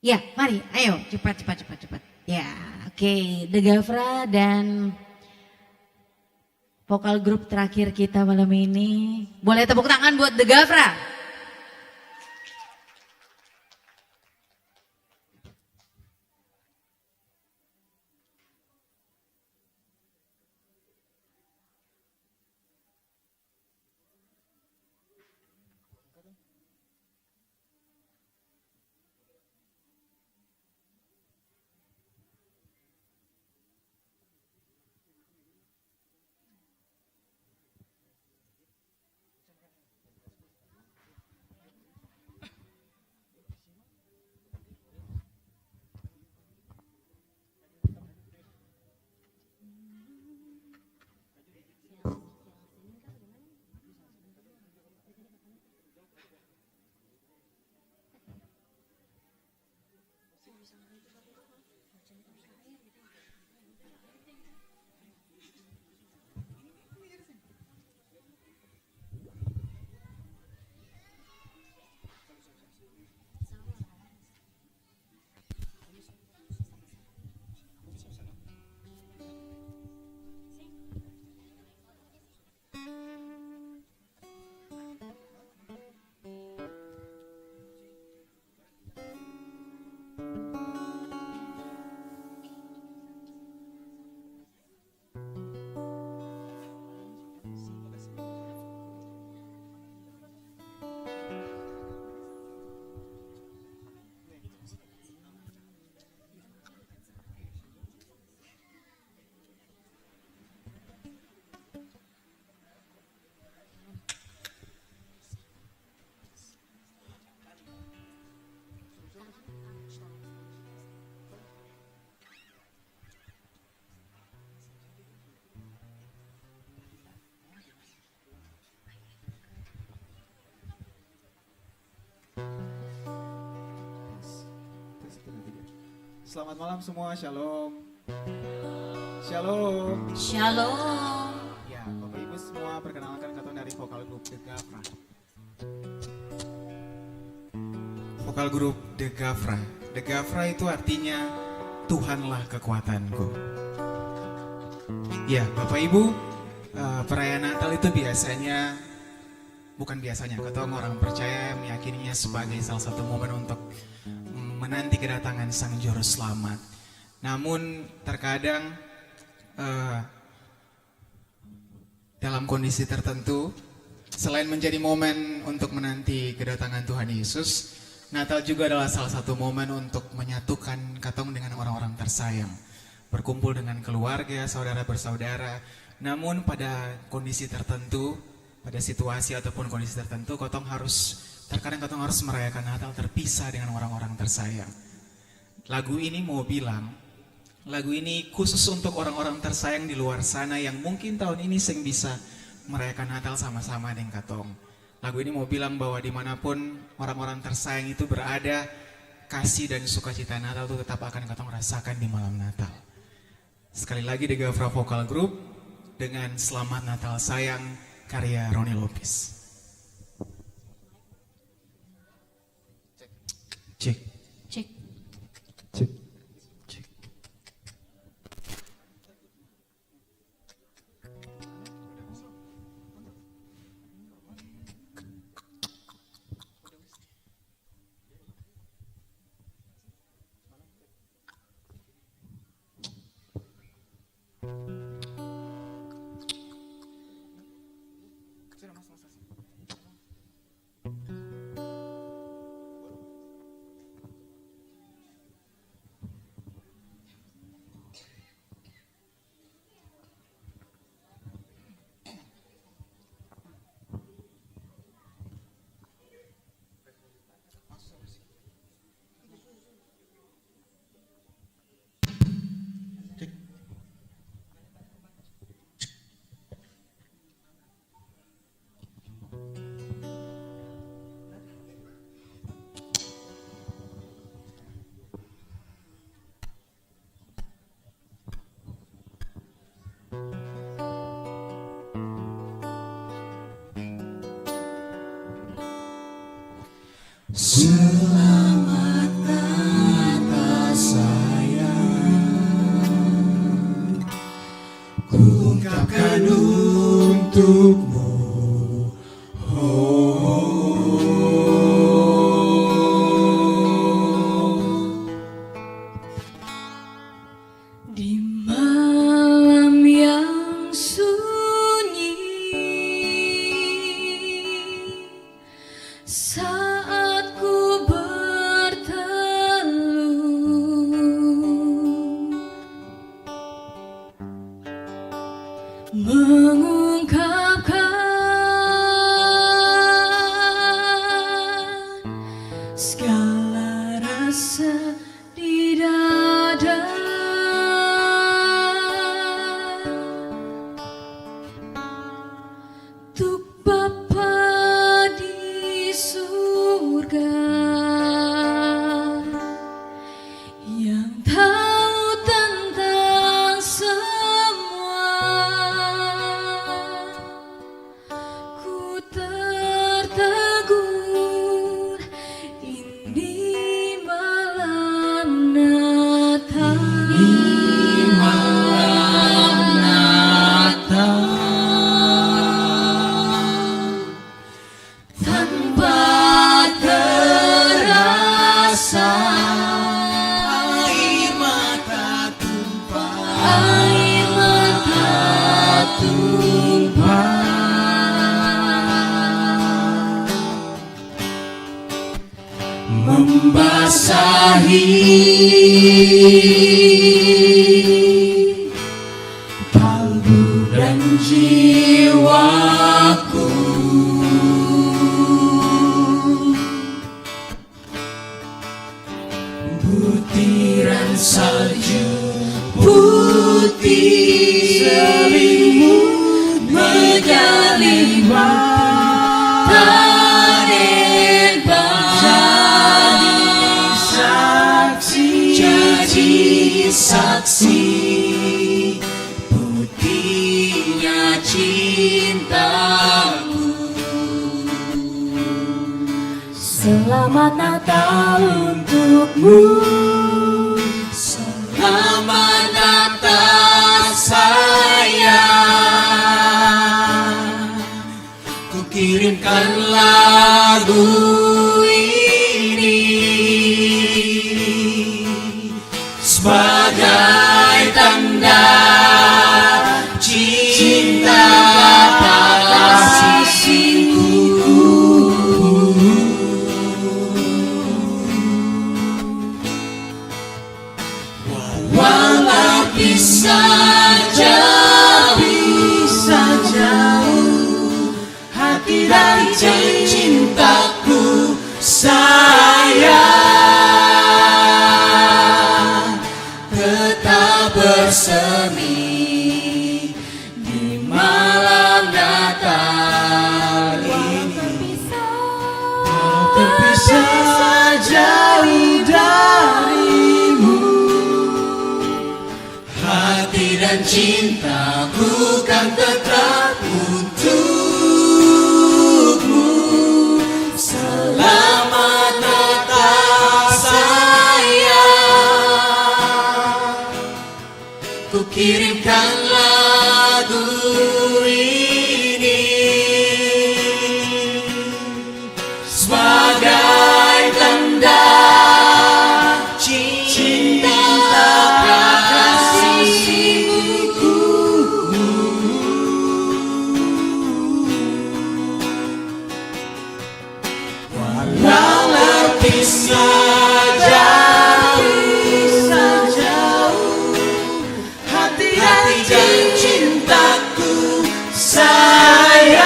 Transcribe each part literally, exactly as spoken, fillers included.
Ya, mari, ayo, cepat, cepat, cepat, cepat. Ya, oke, The Gavra dan vokal grup terakhir kita malam ini. Boleh tepuk tangan buat The Gavra. Selamat malam semua, shalom. Shalom. Shalom. Ya, Bapak Ibu semua, perkenalkan, katong dari vokal grup The Gavra. Vokal grup The Gavra. The Gavra itu artinya, "Tuhanlah kekuatanku." Ya, Bapak Ibu, eh, perayaan Natal itu biasanya, bukan biasanya, katong orang percaya meyakininya sebagai salah satu momen untuk, mm, menanti kedatangan Sang Juru Selamat. Namun, terkadang, eh, dalam kondisi tertentu, selain menjadi momen untuk menanti kedatangan Tuhan Yesus, Natal juga adalah salah satu momen untuk menyatukan katong dengan orang-orang tersayang, berkumpul dengan keluarga, saudara bersaudara. Namun pada kondisi tertentu, pada situasi ataupun kondisi tertentu, katong harus, terkadang katong harus merayakan Natal terpisah dengan orang-orang tersayang. Lagu ini mau bilang, lagu ini khusus untuk orang-orang tersayang di luar sana yang mungkin tahun ini seng bisa merayakan Natal sama-sama deng katong. Lagu ini mau bilang bahwa dimanapun orang-orang tersayang itu berada, kasih dan sukacita Natal itu tetap akan katong rasakan di malam Natal. Sekali lagi, The Gavra Vocal Group dengan Selamat Natal Sayang, karya Roni Lopez. Cek. Cek. Cek. Cek. untukmu. Oh. Di malam yang sunyi, saat ku berteduh, mengungkapkan segala rasa di dada. Untuk Bapa di surga yang tahu tentang semua, ku tertegur. Ini malam Natal. Ini malam Natal. Tanpa terasa, air mata tumpah. Air mata tumpah. Membasahi kalbu dan jiwaku. Butiran salju putih selimut menjadi mata dan jadi saksi, jadi saksi putihnya cintaku. Selamat Natal untukmu. Selamat Natal, sayang. Ku kirimkan lagu ini sebagai tanda cinta kasihku. Walau pisah jauh, pisah jauh, hati dan cintaku, sayang, tetap bersemi di malam Natal ini. Walau terpisah jauh darimu, hati dan cintaku kan tetap untukmu. Selamat Natal, sayang. Ku kirimkan lagu ini sebagai tanda cinta kasihku. Walau terpisah jauh, hati dan cintaku, sayang,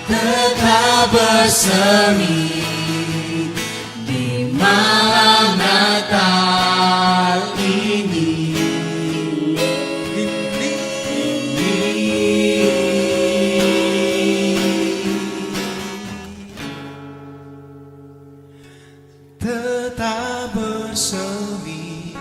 tetap bersemi di malam Natal ini. Tetap bersemi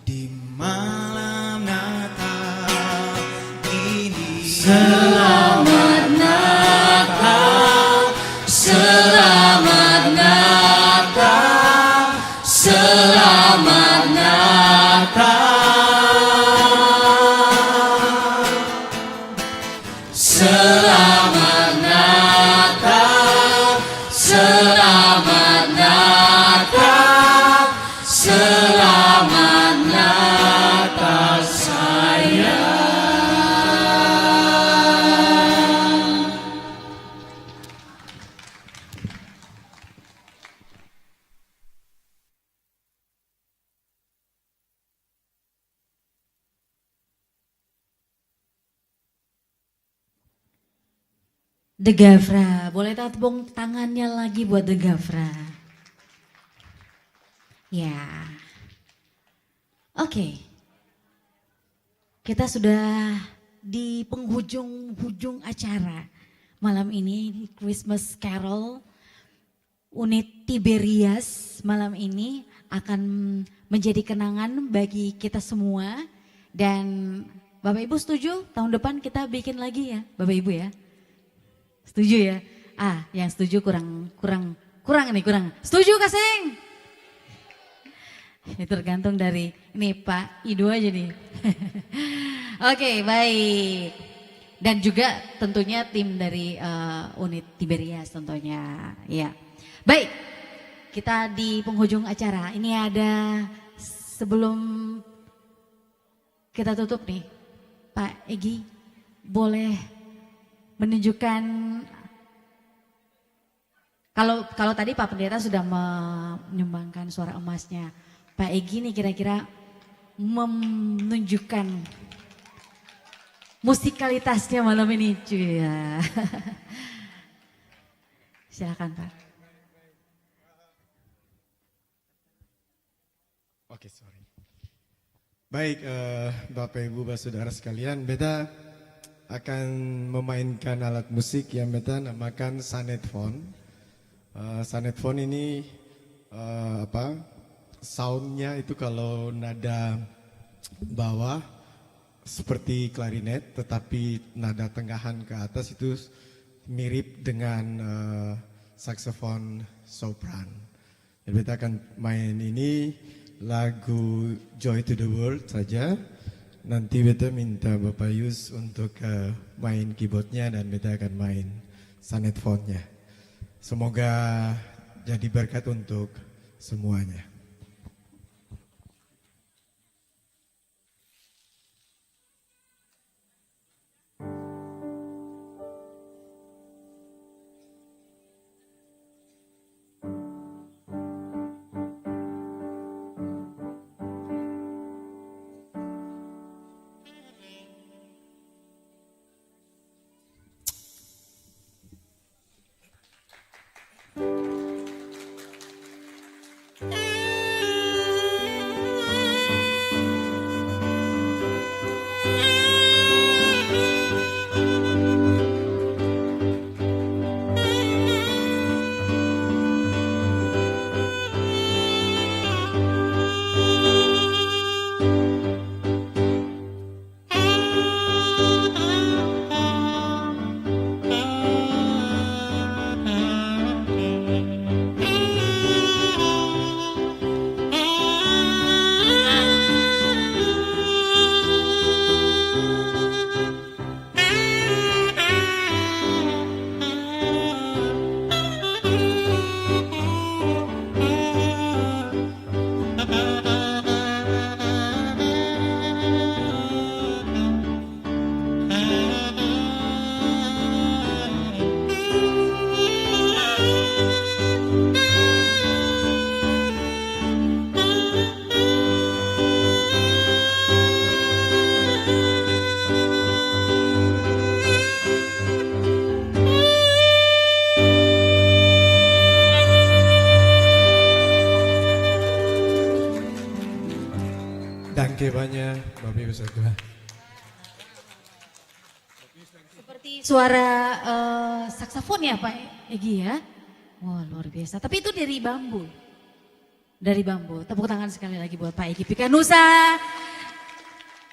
di malam Natal ini. Selamat Natal, selamat Natal. The Gavra, boleh tepuk tangannya lagi buat The Gavra. Ya. Oke. Kita sudah di penghujung-hujung acara malam ini, di Christmas Carol. Unit Tiberias malam ini akan menjadi kenangan bagi kita semua. Dan Bapak Ibu setuju tahun depan kita bikin lagi ya, Bapak Ibu ya? Setuju ya? Ah, yang setuju kurang, kurang, kurang nih, kurang. Setuju, Kaseng? Ini tergantung dari, ini Pak Ido aja nih. Oke, baik. Dan juga tentunya tim dari, eh, unit Tiberias tentunya. Ya. Baik, kita di penghujung acara. Ini ada, sebelum kita tutup nih, Pak Egi, boleh menunjukkan, kalau, kalau tadi Pak Pendeta sudah menyumbangkan suara emasnya, Pak Egi nih kira-kira menunjukkan musikalitasnya malam ini, cuy, ya. Silakan, Pak. Oke, sorry. Baik, eh, Bapak, Ibu, Basudara sekalian, beta akan memainkan alat musik yang beta namakan sonetphone. Eh, sonetphone ini, eh, apa, soundnya itu kalau nada bawah seperti klarinet, tetapi nada tengahan ke atas itu mirip dengan, eh, saksofon sopran. Jadi beta akan main ini lagu Joy to the World saja. Nanti beta minta Bapak Yus untuk, eh, main keyboardnya dan beta akan main sonetphone-nya. Semoga jadi berkat untuk semuanya. Danke banya, Bapak Ibu Saudara. Seperti suara, eh, saksofon ya, Pak Egi ya? Wah, luar biasa. Tapi itu dari bambu. Dari bambu. Tepuk tangan sekali lagi buat Pak Egi Pikanusa.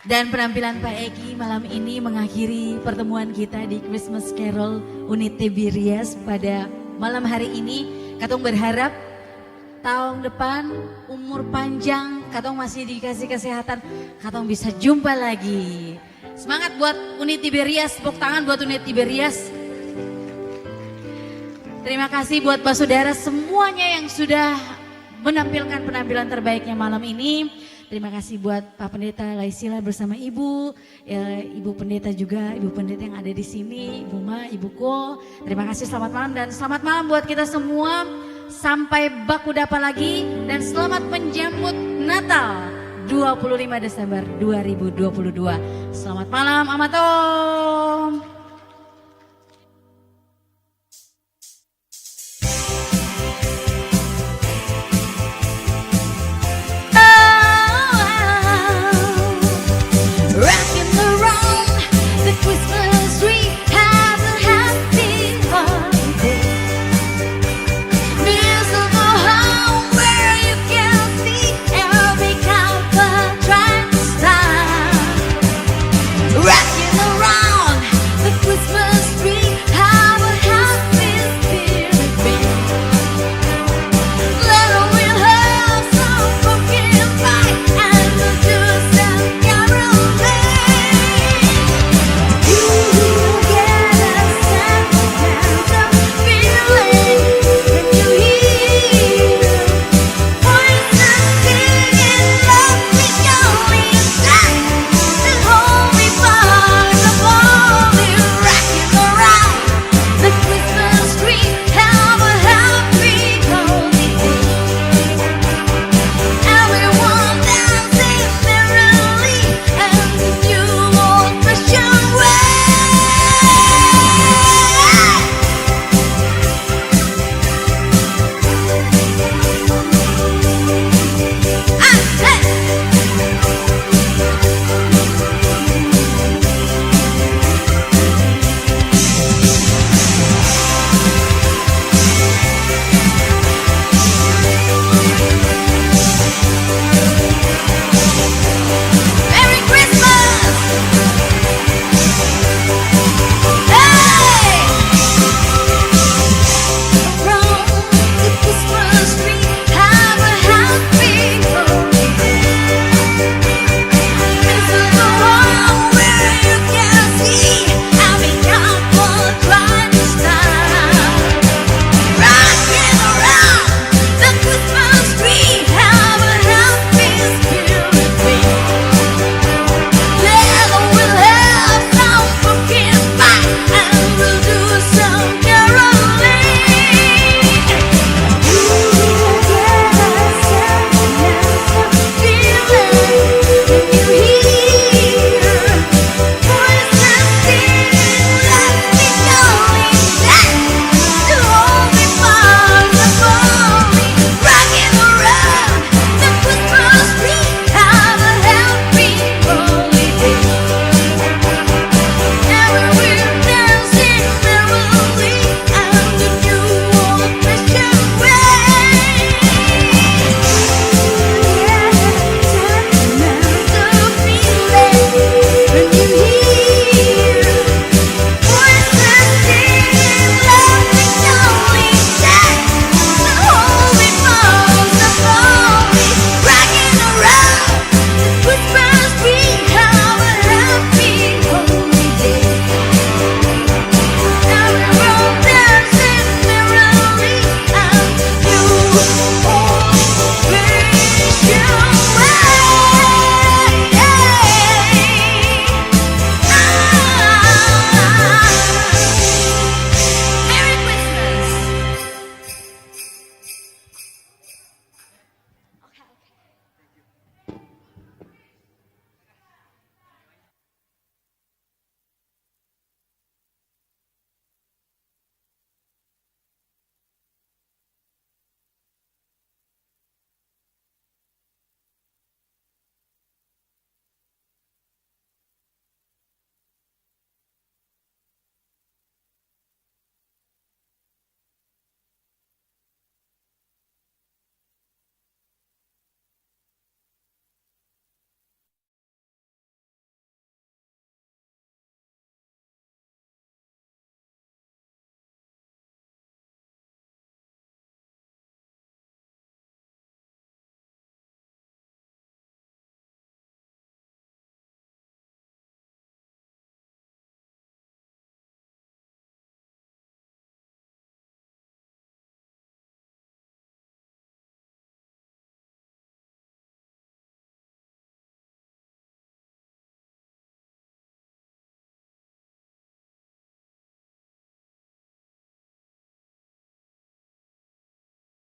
Dan penampilan Pak Egi malam ini mengakhiri pertemuan kita di Christmas Carol Unit Tiberias pada malam hari ini. Katong berharap taong depan, umur panjang, katong masih dikasih kesehatan, katong bisa jumpa lagi. Semangat buat Unit Tiberias, tepuk tangan buat Unit Tiberias. Terima kasih buat basudara semuanya yang sudah menampilkan penampilan terbaiknya malam ini. Terima kasih buat Pak Pendeta Laisila bersama Ibu, ya, Ibu Pendeta juga, Ibu Pendeta yang ada di sini, Ibu Ma, Ibu Ko. Terima kasih, selamat malam, dan selamat malam buat kita semua. Sampai baku dapa lagi, dan selamat menjambut Natal dua puluh lima Desember dua ribu dua puluh dua. Selamat malam, Amatom.